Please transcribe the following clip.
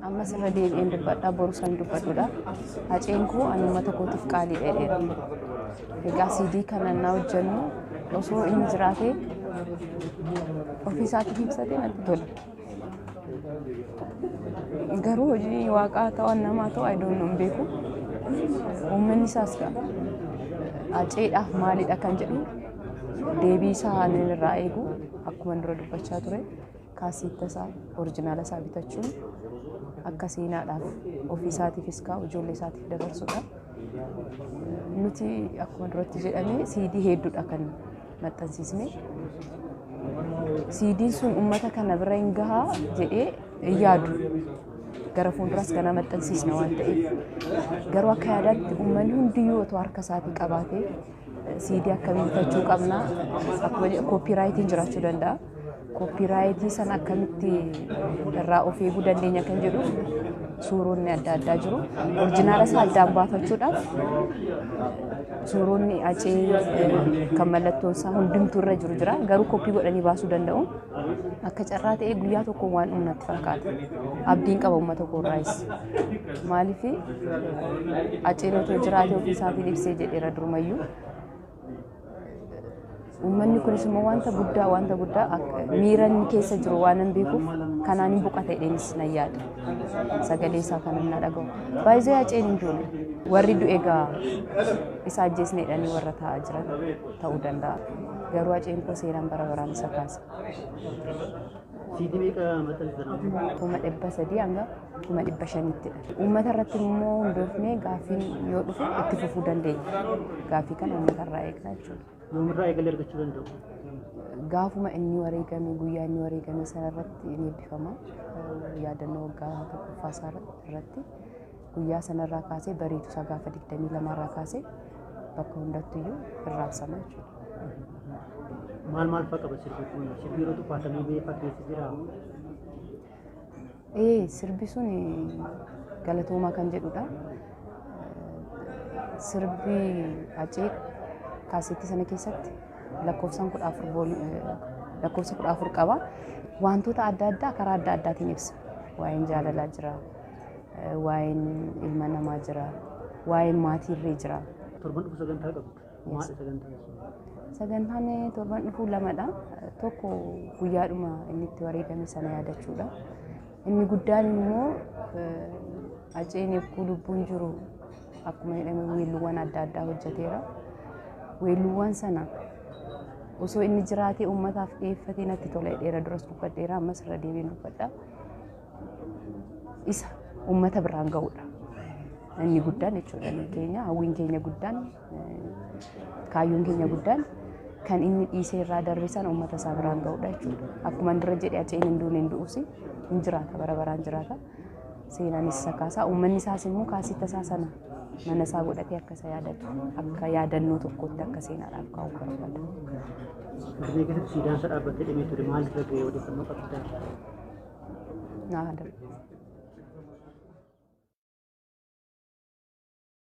Ammas irra deebi'een dubbadhaa, boru san dubbadhudha. Haceen koo ani uummata kootiif qaalii dheedheera. Egaa CD kana naa hojjennu osoo inni jiraatee ofii isaatiif ibsatee natti tola. Garuu hojii waaqaa ta'u namaa ta'u I don't know, hin beeku. Uummanni isaas Haceedhaaf maalidha kan jedhu deebii isaa ani irraa eegu, akkuma dura dubbachaa ture, kaasitta isaa original isaa bitachuun akka seenaadhaaf ofii isaatiifis kaa'u, ijoollee isaatiif dabarsudha. Nuti akkuma duratti jedhame CD hedduudha kan maxxansiisne. CD'n sun uummata kana bira hin gahaa jedhee hin yaadu. Gara fuulduraas kana maxxansiisna waan ta'eef. Garuu akka yaadaatti uummanni hundiyyuu otoo harka isaatii qabaatee CD akkamii bitachuu qabna, akkuma copyrightiin jiraachuu danda'a. Copyright sana akkamitti irraa of eeguu dandeenya kan jedhu suuronni adda addaa jiru. Original isaa addaan baafachuudhaaf suuronni Hacee kan mallattoon isaa hundumtuu irra jiru jira. Garuu copy godhanii baasuu danda'u. Akka carraa ta'ee guyyaa tokko waan dhumu natti fakkaata. Abdiin qaba uummata koorraayis. Maaliif, Haceen otoo jiraatee ofii isaatiin ibsee jedheera durumayyuu. Uummanni kunis immoo wanta guddaa miira inni keessa jiru waan hin beekuuf kanaan hin boqata jedheenis nan yaada. Sagalee isaa kan na dhaga'u. Baay'ee Haceen hin duune. Warri du'e egaa isa ajjeesne jedhanii warra taa'aa jiran ta'uu danda'a. Garuu Haceen koo seenaan bara baraan isa kaasa. CD meeqa maxxansitan? 300,000 hanga 500,000ttidha. Uummata irratti immoo hundoofnee gaaffiin yoo dhufe itti fufuu dandeenya. Gaaffii kana uummata irraa eegna jechuudha. Yoomirraa eegalee argachuu danda'u? Gaafuma inni wareegame, guyyaa inni wareegame sana irratti ni eebbifama. Yaadannoo waggaa tokkoffaa isaa irratti guyyaa sanarraa kaasee, bariitu isaa gaafa 22 irraa kaasee bakka hundattuyyuu irraabsama jechuudha. Maal maal fa'a qaba sirbi kun? Sirbi yeroo tuffaatamee ba'ee fakkeessi jira. Ee, sirbi sun galatoomaa kan jedhudha. Sirbi Hacee kaaseettii sana keessatti lakkoofsaan 14, lakkoofsa 14 qaba. Wantoota adda addaa karaa adda addaatiin ibsa. Waa'een jaalalaa jira, waa'een ilma namaa jira, waa'een maatiirree jira. Torban dhufu sagantaa qabdu. Maali sagantaan sun? Sagantaan torban dhufu lamadha. Tokko guyyaadhuma inni itti wareegame sana yaadachuudha. Inni guddaan immoo Haceen eekkuu lubbuun jiru akkuma jedhame weelluuwwan adda addaa hojjeteera. Weelluuwwan sana osoo inni jiraatee uummataaf dhiyeeffatee natti tola jedheera, duras dubbadheera, ammas irra deebiin dubbadha. Isa uummata biraan ga'uudha. Inni guddaan jechuudha inni keenya, hawwiin keenya guddaan, kaayyoon keenya guddaan kan inni dhiisee irraa darbe sana uummata isaa biraan ga'uudha jechuudha. Akkuma dura jedhe, Haceen hin duune, hin du'us, hin jiraata, bara baraan jiraata. Seenaanis isa kaasaa, uummanni isaas immoo kaasitta isaa sana mana isaa godhatee akka isa yaadatu, akka yaadannoo tokkotti akka seenaadhaaf kaa'u barbaada. Finfinnee keessatti siidaan isaa dhaabbatee dhimee ture, maal irra ga'e, odeeffannoo qabdaa? Naa darbe.